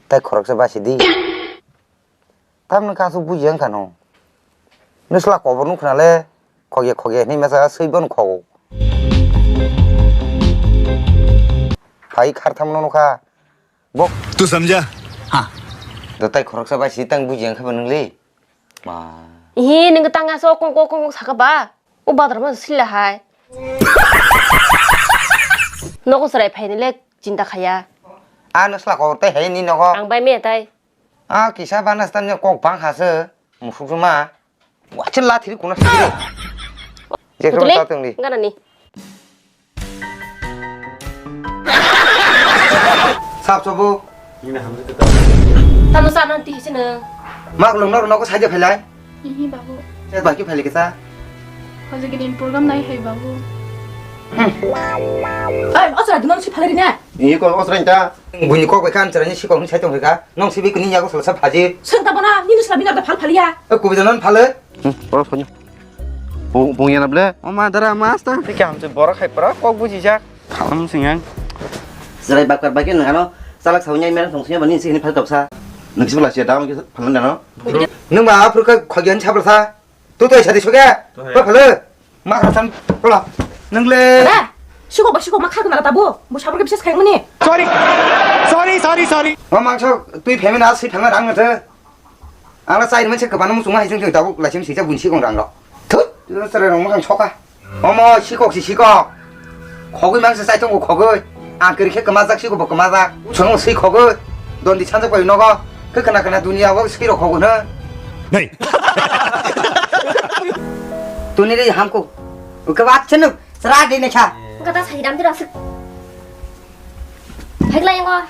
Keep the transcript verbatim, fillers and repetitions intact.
Tai khoroksa basi di. Tamni kasu buji ang kano. Nusla kobor nukna le khogya khogya hinwi masa swi bono khogo. Phai khartham no nukha. Bok. Tu samjha? Ha. Do tai khoroksa basi tang buji ang kha ba nungli. Ma. Hi nung tang aso kong kong kong saka ba. O badar ma sila hai. Nogo serai phai ni le chinta khaya. A nusla kobor tai hai ni nogo. Ang bai me tai. A kisa banas tamni kok bang hase musuk juma. Wacha la thiri kuna thiri. Je Butuli, ta tengli. Gana ni. Sap sobo. Tano sa nang ti hisi nang. Mak lung nor noko saja phelai. Ihi babu. Se baki phali kisa. Hoje gini program nai hai babu. Ai, osra dunang si phalari na. Ini kok osra ta. Buni kok bekan cerani si kok ni sai tong ka. Nong sibi kini yago selsa phaji. Senta bona, nini sila binar da phal phaliya. E, kubi janan phale. Hmm, oro phone. Bung, bung yana ble. O ma dara ma asta. Tei kaham se borok hai pura kok bujijak. Khalam sing yang. Serai bakar bakin nang ano. Salak sawi nyai merang song siya bani sini phal toksa. Nang sibla siya dam ke phal nang ano. Nung ba aphur ka khogyan sabla sa. Tu tu sadi suke. Ba phale. Ma khasan pula. Nung le. Ba. Siko ba siko ma khagna tabu. Bo sabur ke bises khayang mani. Sorry. Sorry, sorry, sorry. Ma mangso tui phaimani asi phangna rang ngatha. Ang la chai rwmani se kwbangma muchungma hai chwng chwng tabuk laising swijak buini sikong rang rok. Thut, chwrai rok mwkhang soka. Omo sikok si sikok. Khogwi mangsa chai tongo khogwi. Ang kwrwi khe kwmajak sikok bo kwmajak. Chwng swi khogwi. Dondi sanjak bai nogo. Khe khna khna duniya o swi rok khogwi hwno. Nei. Tuni ri hamkuk. Uke wat chenu. Sra di ne kha. Kata sai dam tira sik. Hegla yango.